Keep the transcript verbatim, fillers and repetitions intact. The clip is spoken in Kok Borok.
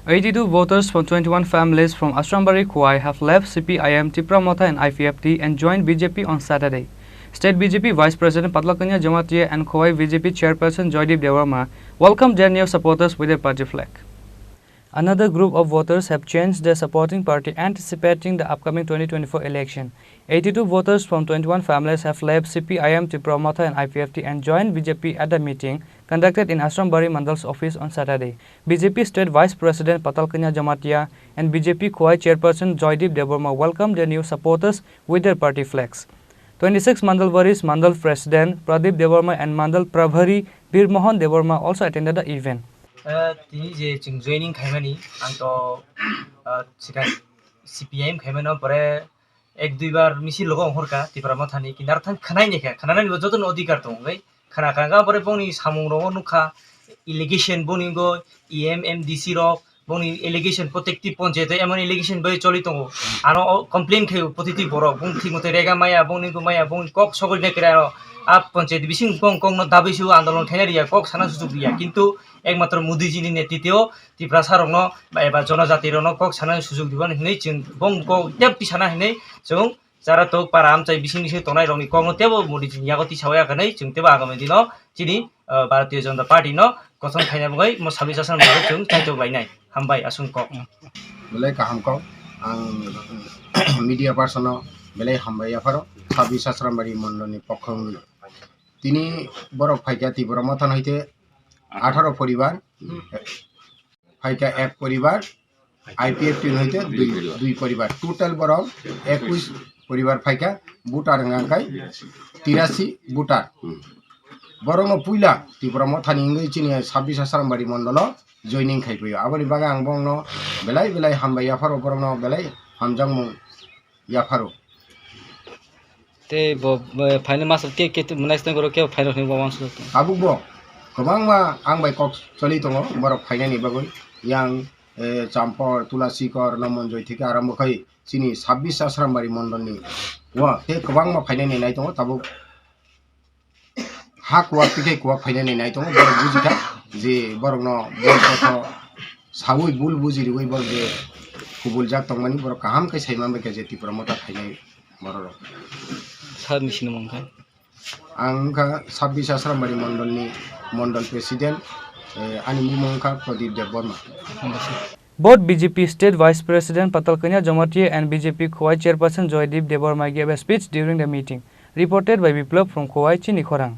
Eighty-two voters from twenty-one families from Asrambari Khowai have left C P I M Tipra Motha and I P F T and joined B J P on Saturday. State B J P Vice President Patalkanya Jamatia and Khowai B J P Chairperson Joydeep Debbarma welcomed their new supporters with their party flag. Another group of voters have changed their supporting party, anticipating the upcoming twenty twenty-four election. Eighty-two voters from twenty-one families have left C P I M Tipra Motha and I P F T and joined B J P at the meeting conducted in Asrambari Mandal's office on Saturday. B J P State Vice President Patalkanya Jamatia and B J P Khowai Chairperson Joydeep Debbarma welcomed their new supporters with their party flags. Twenty-six Mandal Baris, Mandal President Pradeep Debbarma and Mandal Prabhari Bir Mohan Debbarma also attended the event. Eh, tini je chwng joining khaimani, ang to, eh, sikha C P I M khaimano, pore ek dui bar misil logo ongkhorkha Tipra Mothani, kintu aro thang khwnai naikha, khwnanani bo jotono odhikar tongo, bai khwna kha, ang pore bongni samung rogo nukha, allegation boni go E M, M D C rok, bongni allegation protective ponchayat emon allegation bai choli tongo, ano o complain khaio protective borok, bong thik mote rega maya, bongni go maya, bongni kok sogwi naikha aro, a ponchayat bising bong kokno dabi su andolon khaina riya, kok sana sujuk riya, kintu ekmatro Modi jini netritwo Tiprasa rokno ba eba jonojati rokno kok sana sujuk diban hinwi chwng bong kok tep tisana hinwi chwng jara tok para amchai bising bising tongnai rokni kokno tebo Modi jini yago tisawi ya khanai chwng tebo agami dino chini, ah, Bharatiya Janata Party no kosom khaina bagwi mo sabis asan bagwi chwng chaitok lainai. Hambai aswng kok. Belai kaham kok. Ang media person no belai hambai yapharo. Sabis Asrambari mondolni pokho wngwi. Tini borok phaikha Tipra Motha no hoite atharo poribar, phaikha ek poribar, I P F T no hoite dui, dui poribar. Total borok ekush poribar phaikha, voter wngkha khe tirasi voter. Borokno puila Tipra Mothani wngwi chini sabis Asrambari mondolo joining khai phaio. Aboni bagwi ang borokno belai belai hambai yapharo, borokno belai hamjakmung yapharo. Tei bo, bo phainai masa ke, ke, next time borok ke phainai hinwi bo uansukha. Tabuk bo kwbangma ang bai kok choli tongo borok phainani bagwi. Yang, eh, Champor, Tulasikor, Nomonjoi theke arambo khai chini sabis Asrambari mondolni o tei kwbangma phainani nai tongo tabuk. Ha kuwak tei kuwak phainani nai tongo, borok bujikha je borokno bol kotho sawi bul buji riwi borok je kubuljak tongmani borok kaham khe sai manbaikha je Tipra Motha phainai borok rok. Sir ni sinimung khe? Ang wngkha sabis Asrambari mondolni mondol president, eh, ani mung wngkha Pradip Debbarma. Hambai sir. Both B J P State Vice President Patalkanya Jamatia and B J P Khowai Chairperson Joydeep Debbarma gave a speech during the meeting. Reported by Biplab from Khowai, Chini Khorang.